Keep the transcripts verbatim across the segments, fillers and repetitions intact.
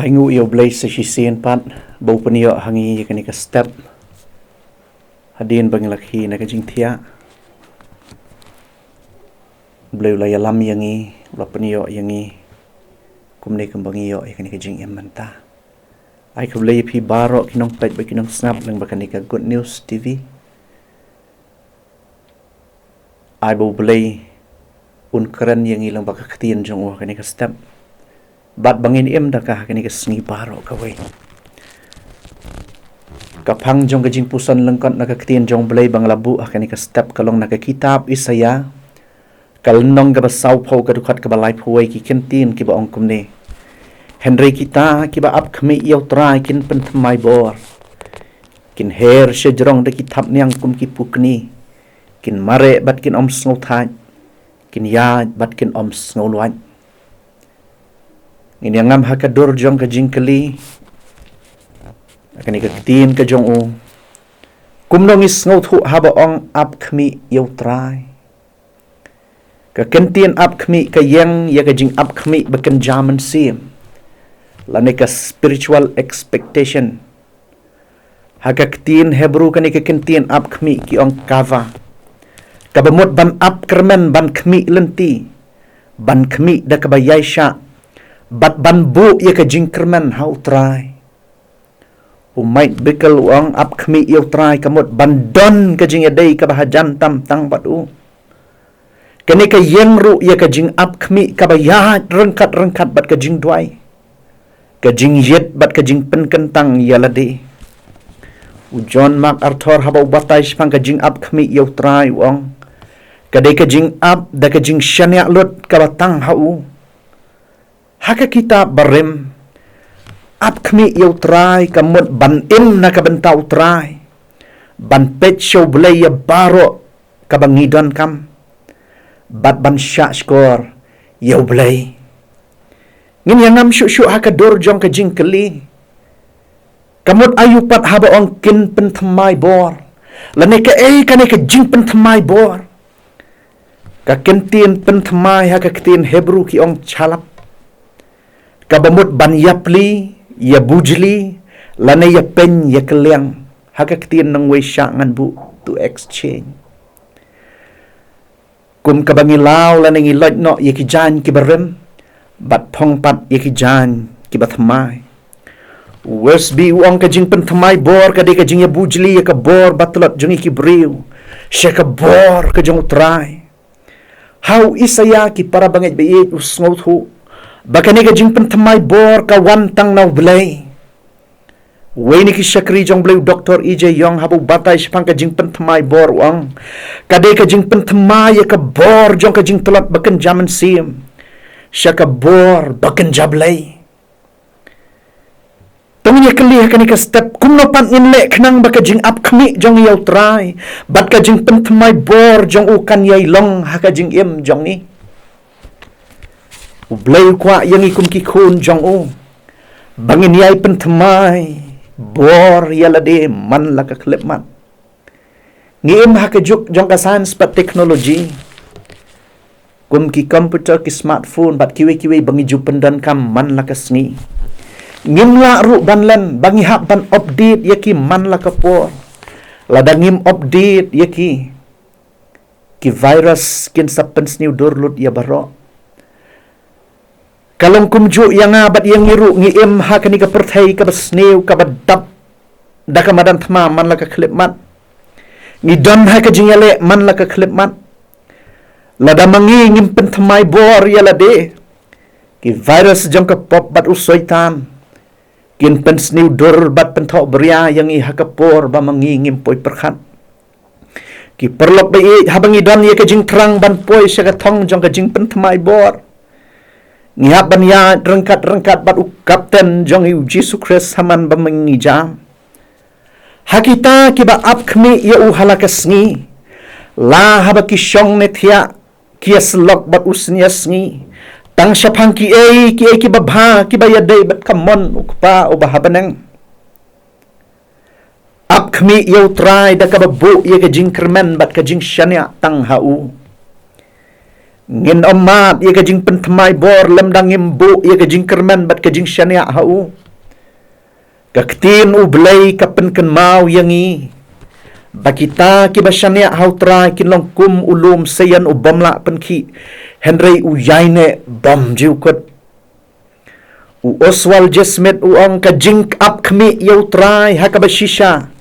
Ngi ïa U Blei sa shisien pat ba u pynïoh ha ngi ïa kane ka step. Hadien ba ngi la khie na ka jingthiah, U Blei u la ïalam ïa ngi, u la pynïoh ïa ngi kumne kumba ngi ïoh ïa kane ka jingim mynta. Ai khublei ïa phi baroh ki nongpeit bad ki nongsngap lyngba kane ka Good News T V. Ai ba U Blei un kren ïa ngi lyngba ka ktien jong u ha kane ka step, bad ba ngin im da ka ha kane ka sngi baroh kawei. Ka phang jong ka jingpuson lyngkot na ka ktien jong U Blei ba nga la buh ha kane ka step ka long na ka kitab Isaïah, ka lynnong kaba sawphew, ka dkhot kaba laiphew wei. Ki kyntien kiba ong kumne: Hynrei kita kiba ap khmih ïa U Trai kin pynthymmai bor. Kin her shajrong da ki thapniang kum ki pukni. Kin mareh bad kin ym sngewthait. Kin ïaid bad kin ym sngewlwait. Ngin ïa ngam ha ka dur jong ka jingkylli, ha kane ka ktien ka jong u: Kumno ngi sngewthuh haba ong ap khmih ïa U Trai? Ka kyntien ap khmih ka ïeng ïa ka jingap khmih ba kynja mynsiem, lane ka spiritual expectation. Ha ka ktien Hebru kane ka kyntien ap khmih ki ong kava, kaba mut ban ap kyrmen, ban khmih lynti, ban khmih da kaba ïaishah, bad ban buh ïa ka jingkyrmen ha U Trai. U Mike Bickle u ong ap khmih ïa U Trai ka mut ban don ka jingïadei kaba hajan tam tang bad u. Kane ka ïeng ruh ïa ka jingap khmih kaba ïaid ryngkat ryngkat bad ka jingduwai, ka jingïit bad ka jingpynkyntang ïa lade. U John MacArthur haba u batai shaphang ka jingap khmih ïa U Trai u ong, ka dei ka jingap da ka jingshaniah lut kaba tang ha u. Ha ka kitab barim, ap khmih ïa U Trai ka mut ban im na ka bynta U Trai, ban peit sha U Blei ïa baroh kaba ngi donkam, bad ban shah shkor ïa U Blei. Ngin ïa ngam shuh shuh ha ka dur jong ka jingkylli, ka mut aïu pat haba ong kin pynthymmai bor, lane kaei kane ka jingpynthymmai bor? Ka kyntien pynthymmai ha ka ktien Hebru ki ong chalap, kaba mut ban ïapli, ïabujli, lane ïapeiñ ïakylliang. Ha ka ktien nongwei shah ngan buh, to exchange. Kum kaba ngi law lane ngi loit noh ïa ki jaiñ kiba rim, bad phong pat ïa ki jaiñ kiba thymmai. U Wiersbe u ong ka jingpynthymmai bor ka dei ka jingïabujli ïa ka bor ba tlot jong ngi ki briew sha ka bor ka jong U Trai. Ha u Isaïah ki para bangeit ba ïeit u sngewthuh ba kane ka jingpynthymmai bor ka wan tang na U Blei. Uwei na ki shakri jong U Blei, u Doktor E J Young, haba u batai shaphang ka jingpynthymmai bor u ong, ka dei ka jingpynthymmai ïa ka bor jong ka jingtlot ba kynja mynsiem sha ka bor ba kynja Blei. To ngin ïa kylli ha kane ka step, kumno pat ngin leh khnang ba ka jingap khmih jong ngi ïa U Trai bad ka jingpynthymmai bor jong u kan ïai long ha ka jingim jong ngi? U Blei u kwah ïa ngi kum ki khun jong u ba ngin ïai pynthymmai bor ïa lade man la ka khyllipmat. Ngi im ha ka juk jong ka science bad technology, kum ki computer, ki smartphone bad kiwei kiwei ba ngi ju pyndonkam man la ka sngi. Ngim lah ruh ban len ba ngi hap ban update ïa ki man la ka por. Lada ngim update ïa ki, ki virus kin sa pynsniew dur lut ïa baroh. Ka long kumjuh ïa nga bad ïa ngi ruh, ngi im ha kane ka pyrthei kaba sniew, kaba dap da ka madan thma man la ka khyllipmat. Ngi don ha ka jingïaleh man la ka khyllipmat. Lada ma ngi ngim pynthymmai bor ïa lade, ki virus jong ka pop bad u Soitan kin pynsniew dur bad pynthoh bria ïa ngi ha ka por ba ma ngi ngim poi pyrkhat. Ki paralok ba ïeit, haba ngi don ïa ka jingthrang ban poi sha ka thong jong ka jingpynthymmai bor, ngi hap ban ïaid ryngkat ryngkat bad u Kapten jong ngi, u Jisu Khrist, ha man ba ma ngi jam. Ha kita kiba ap khmih ïa u ha la ka sngi, la haba ki shong ne thiah, ki ïasyllok bad u synñia sngi tang shaphang kiei kiei kiba bha kiba ïadei bad ka mon u Kpa uba ha bneng. Ap khmih ïa U Trai da kaba buh ïa ka jingkyrmen bad ka jingshaniah tang ha u. Ngin ym mad ïa ka jingpynthymmai bor lymda ngim buh ïa ka jingkyrmen bad ka jingshaniah ha u. Ka ktien U Blei ka pynkynmaw ïa ngi ba kita kiba shaniah ha U Trai kin long kum u lum seion u bym lah pynkhih, hynrei u ïaineh bymjukut. U Oswald J. Smith u ong, ka jingap khmih ïa U Trai ha kaba shisha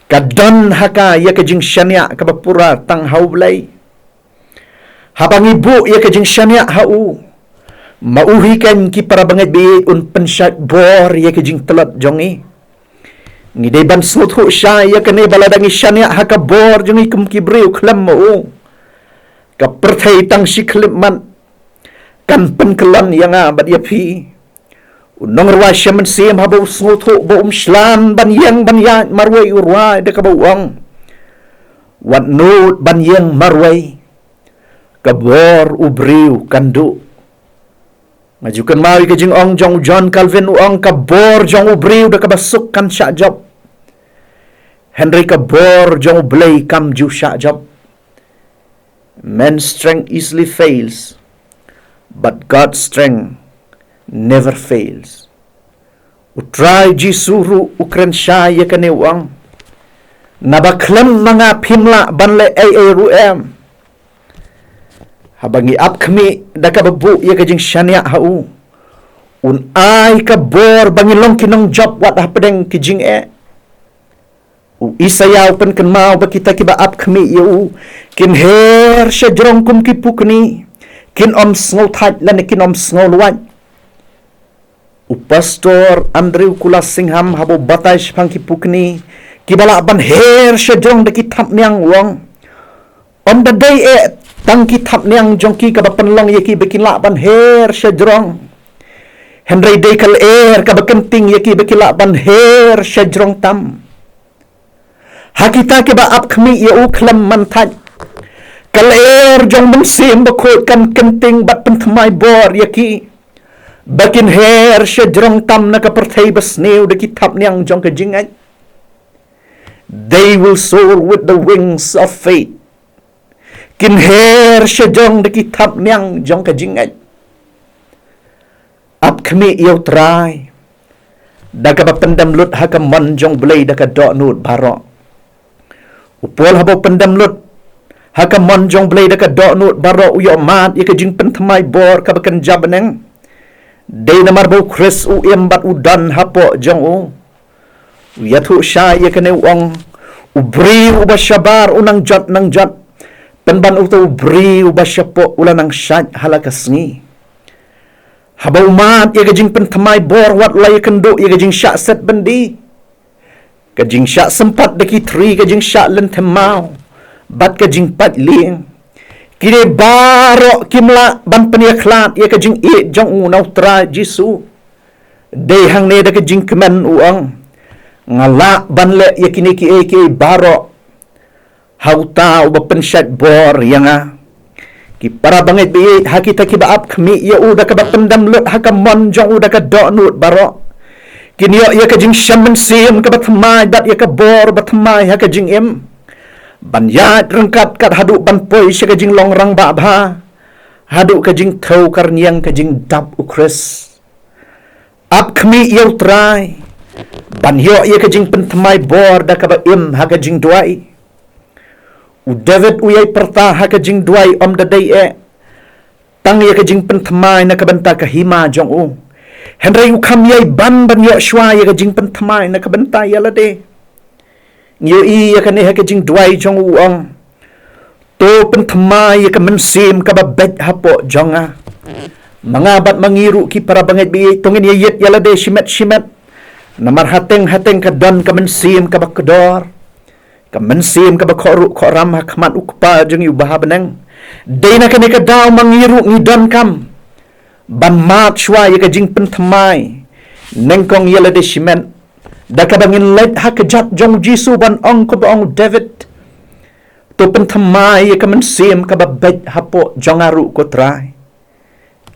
ka don ha ka ïa ka jingshaniah kaba pura tang ha U Blei. Haba ngi buh ïa ka jingshaniah ha u, ma u hi kan, ki para bangeit baieit, un pynshait bor ïa ka jingtlot jong ngi. Ngi dei ban sngewthuh shai ïa kane, ba lada ngi shaniah ha ka bor jong ngi kum ki briew khlem ma u, ka pyrthei tang shi khyllipmat kan pynkyllon ïa nga bad ïa phi. U nongrwai shimet mynsiem haba u sngewthuh ba um shlan ban ïeng ban ïaid marwei, u rwai da kaba u ong, wat nud ban ïeng marwei, ka bor u briew kan duh. Nga ju kynmaw ïa ka jingong jong u John Calvin, u ong, ka bor jong u briew da kaba suk kan shah jop, hynrei ka bor jong U Blei kam ju shah jop. Man's strength easily fails, but God's strength never fails. U Trai Jisu ruh u kren shai ïa kane, u ong, naba khlem ma nga phim lah ban leh ei ei ruh em. Haba ngi ap khmih da kaba buh ïa ka jingshaniah ha u, un ai ka bor ba ngin long ki nongjop wat hapdeng ki jingeh. U Isaïah u pynkynmaw ba kita kiba ap khmih ïa u kin her shajrong kum ki pukni, kin ym sngewthait lane kin ym sngewlwait. U Pastor Andrew Kula Singham haba u batai shaphang ki pukni kiba lah ban her shajrong da ki thapniang, u ong, ym da dei eh tang ki thapniang jong ki kaba pynlong ïa ki ba kin lah ban her shajrong, hynrei dei ka lyer kaba kynting ïa ki ba kin lah ban her shajrong tam. Ha kita kiba ap khmih ïa u khlem man thait, ka lyer jong u Mynsiem Bakhuid kan kynting bad pynthymmai bor ïa ki ba kin her shajrong tam na ka pyrthei basniew da ki thapniang jong ka jingngeit. They will soar with the wings of faith. Kin her shajrong da ki thapniang jong ka jingngeit. Ap khmih ïa U Trai da kaba pyndem lut ha ka mon jong U Blei da ka dohnud baroh. U Paul haba u pyndem lut ha ka mon jong U Blei da ka dohnud baroh, u ïoh mad ïa ka jingpynthymmai bor kaba kynja bneng. Dei namar ba U Khrist u im bad u don hapoh jong u. U ïathuh shai ïa kane, u ong, u briew uba shabar u nang jot nang jot, pynban uta u briew uba shapoh u la nang shait ha la ka sngi. Haba u mad ïa ka jingpynthymmai bor, wat la ïakynduh ïa ka jingshah set byndi, ka jingshah sympat da ki thri, ka jingshah lynthem maw bad ka jingpait lieng. Kine baroh kim lah ban pynïakhlad ïa ka jingïeit jong u na U Trai Jisu. Dei hangne da ka jingkmen u ong, nga lah ban leh ïa kine kiei kiei baroh ha uta uba pynshait bor ïa nga. Ki para bangeit baieit, ha kita kiba ap khmih ïa u da kaba pyndem lut ha ka mon jong u da ka dohnud baroh, kin ïoh ïa ka jingshem mynsiem kaba thymmai bad ïa ka bor ba thymmai ha ka jingim, ban ïaid ryngkat kat haduh ban poi sha ka jinglong rangbah bha, haduh ka jingthew ka rynïeng, ka jingdap U Khrist. Ap khmih ïa U Trai ban ïoh ïa ka jingpynthymmai bor da kaba im ha ka jingduwai. U David u ïai pyrta ha ka jingduwai, ym da dei eh tang ïa ka jingpynthymmai na ka bynta ka hima jong u, hynrei u kham ïai ban ban ïoh shuwa ïa ka jingpynthymmai na ka bynta ïa lade. Ngi ïohi ïa kane ha ka jingduwai jong u, u ong, to pynthymmai ïa ka mynsiem kaba beit hapoh jong nga. Ma nga bad ma ngi ruh, ki para bangeit baieit, to ngin ïa ïit ïa lade shimet shimet. Namar hateng hateng ka don ka mynsiem kaba kdor, ka mynsiem kaba khohruh khohram ha khmat U Kpa jong ngi uba ha bneng. Dei na kane ka daw ma ngi ruh ngi donkam ban mad shuwa ïa ka jingpynthymmai nyngkong ïa lade shimet, da kaba ngin leit ha kjat jong U Jisu ban ong kumba ong u David, to pynthymmai ïa ka mynsiem kaba beit hapoh jong nga ruh, ko Trai.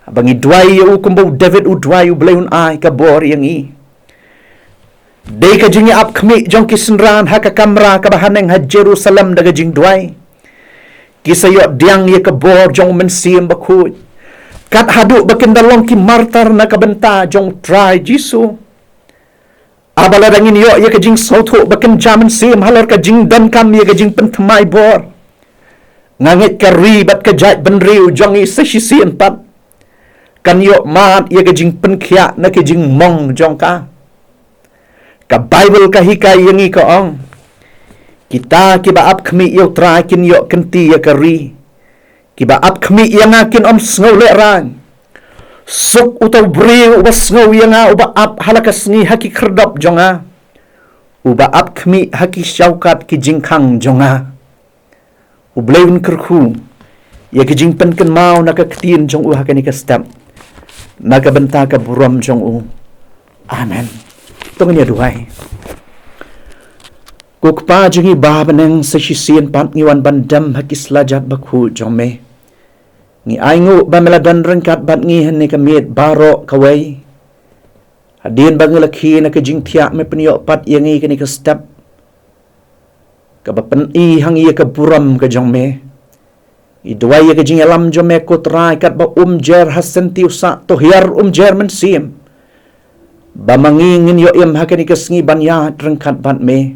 Haba ngi duwai ïa u kumba u David u duwai, U Blei un ai ka bor ïa ngi. Dei ka jingïa ap khmih jong ki synran ha ka kamra kaba haneng ha Jerusalem da ka jingduwai. Ki sa ïoh pdiang ïa ka bor jong u Mynsiem Bakhuid, kat haduh ba kin da long ki martyr na ka bynta jong u Trai Jisu. Haba lada ngin ïoh ïa ka jingsngewthuh ba kynja mynsiem halor ka jingdonkam ïa ka jingpynthymmai bor, nga ngeit ka ri bad ka jaitbynriew jong ngi sa shisien pat kan ïoh mad ïa ka jingpynkhiah na ka jingmong jong ka. Ka Baibl ka hikai ïa ngi, ka ong, kita kiba ap khmih ïa u Trai kin ïoh kynti ïa ka ri. Kiba ap khmih ïa nga kin ym sngew lehraiñ. Suk uta u briew uba sngew ïa nga, uba ap ha la ka sngi ha ki khyrdop jong nga, uba ap khmih ha ki shaukat ki jingkhang jong nga. U Blei un kyrkhu ïa ka jingpynkynmaw na ka ktien jong u ha kane ka step, na ka bynta ka burom jong u. Amen. To ngin ïa duwai. Ko Kpa jong ngi ba ha bneng, sa shisien pat ngi wan ban dem ha ki slajat bakhuid jong me. Ngi ainguh ba me la don ryngkat bad ngi ha kane ka miet baroh kawei. Hadien ba ngi la khie na ka jingthiah, me pynïoh pat ïa ngi kane ka step kaba pyni ha ngi ïa ka burom ka jong me. Ngi duwai ïa ka jingïalam jong me, ko Trai, katba um jer ha senti u sah, to hiar um jer mynsiem, ba ma ngi ngin ïoh im ha kane ka sngi ban ïaid ryngkat bad me.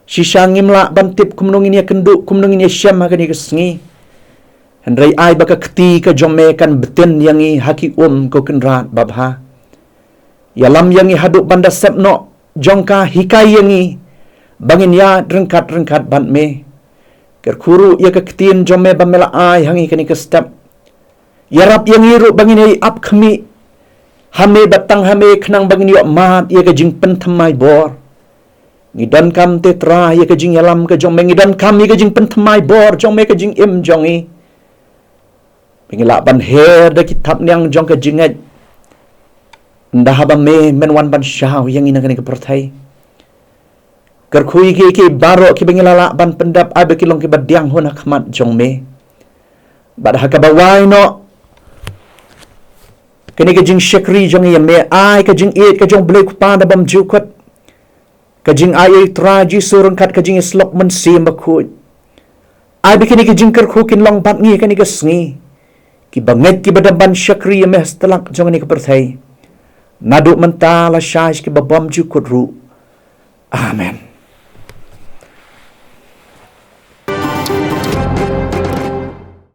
Shisha ngim lah ban tip kumno ngin ïakynduh, kumno ngin ïashem ha kane ka sngi. Hynrei ai ba ka kti ka jong me kan btin ïa ngi ha ki um, ko Kynrad babha. Ïalam ïa ngi haduh ban da sep noh jong ka, hikai ïa ngi ba ngin ïaid ryngkat ryngkat bad me. Kyrkhu ruh ïa ka ktien jong me ba me la ai ha ngi kane ka step. Ïarap ïa ngi ruh ba ngin ïai ap khmih ha me bad tang ha me, khnang ba ngin ïoh mad ïa ka jingpynthymmai bor. Ngi donkam, te Trai, ïa ka jingïalam ka jong me, ngi donkam ïa ka jingpynthymmai bor jong me, ka jingim jong ngi. Ba ngi lah ban her da ki thapniang jong ka jingngeit, ynda haba me men wan ban shaw ïa ngi na kane ka pyrthei. Kyrkhu ïa ki, ki baroh kiba ngi la lah ban pyndep, ai ba ki long kiba diang hun ha khmat jong me. Bad ha kaba wai noh kane ka jingshakri jong ngi ïa me, ai ka jingïeit ka jong U Blei Kpa da bymjukut, ka jingai ïa u Trai Jisu ryngkat ka jingïasyllok Mynsiem Bakhuid. Ai ba kine ki jingkyrkhu kin long bad ngi ha kane ka sngi, kiba ngeit kiba dang ban shakri ïa me ha satlak jong kane ka pyrthei, naduh mynta lashai sha kiba bymjukut ruh. Amen.